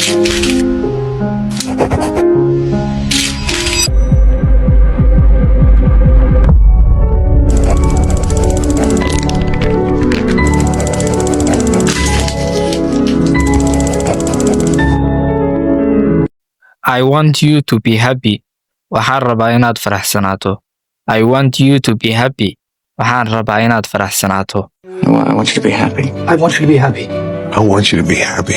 I want you to be happy. Waxaan rabaa inaad faraxsanaato. I want you to be happy. Waxaan rabaa inaad faraxsanaato. I want you to be happy. I want you to be happy. I want you to be happy.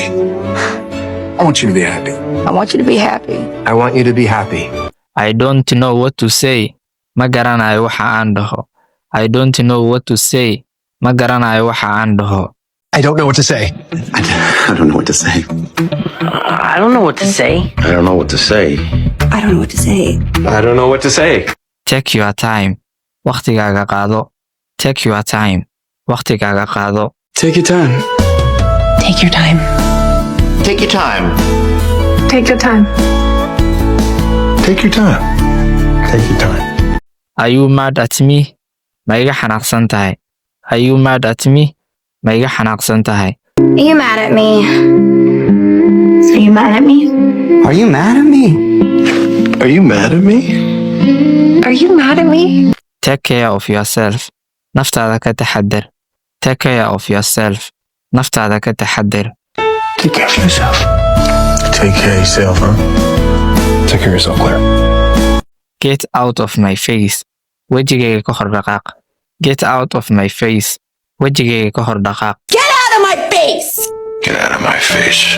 I want you to be happy. I want you to be happy. I want you to be happy. I don't know what to say. Ma garanayo waxa aan dhaho. I don't know what to say. Ma garanayo waxa aan dhaho. I don't know what to say. I don't know what to say. I don't know what to say. I don't know what to say. I don't know what to say. I don't know what to say. Take your time. Waqtigaaga qaado. Take your time. Waqtigaaga qaado. Take your time. Take your time. Take your time. Take your time. Take your time. Take your time. Are you mad at me? Ma iga xanaaqsan tahay? Are you mad at me? Ma iga xanaaqsan tahay? Are you mad at me? Are you mad at me? Are you mad at me? Are you mad at me? Are you mad at me? Take care of yourself. Naftaada ka taxadar. Take care of yourself. Naftaada ka taxadar. Take care of yourself. Take care of yourself, huh? Take care of yourself, Claire. Get out of my face. Wejigayga ka hor dhaqaaq. Get out of my face. Wejigayga ka hor dhaqaaq. Get out of my face! Get out of my face.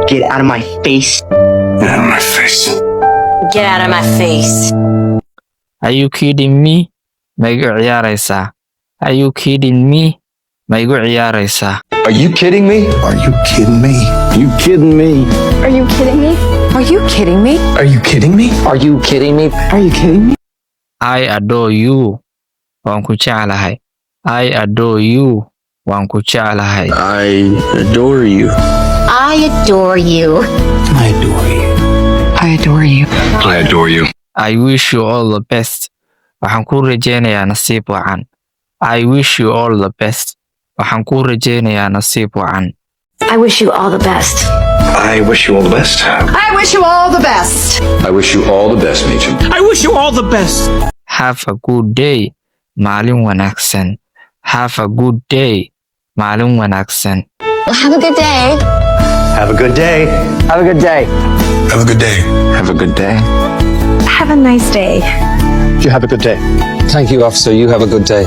Get out of my face. Get out of my face. Get out of my face. Are you kidding me? Ma igu ciyaaraysaa? Are you kidding me? Ma igu ciyaaraysaa? Are you kidding me? Are you kidding me? You kidding me? Are you kidding me? Are you kidding me? Are you kidding me? Are you kidding me? Are you kidding me? I adore you. Waan ku jeclahay. I adore you. Waan ku jeclahay. I adore you. I adore you. I adore you. I adore you. I adore you. I wish you all the best. Waxaan kuu rajeynayaa nasiib wacan. I wish you all the best. Waxaan kuu rajeynayaa nasiib wacan. I wish you all the best. I wish you all the best. I wish you all the best. I wish you all the best, Meechum. I wish you all the best. Have a good day. Maalin wanaagsan. Have a good day. Maalin wanaagsan. Have a good day. Have a good day. Have a good day. Have a good day. Have a good day. Have a nice day. You have a good day. Thank you, officer. You have a good day.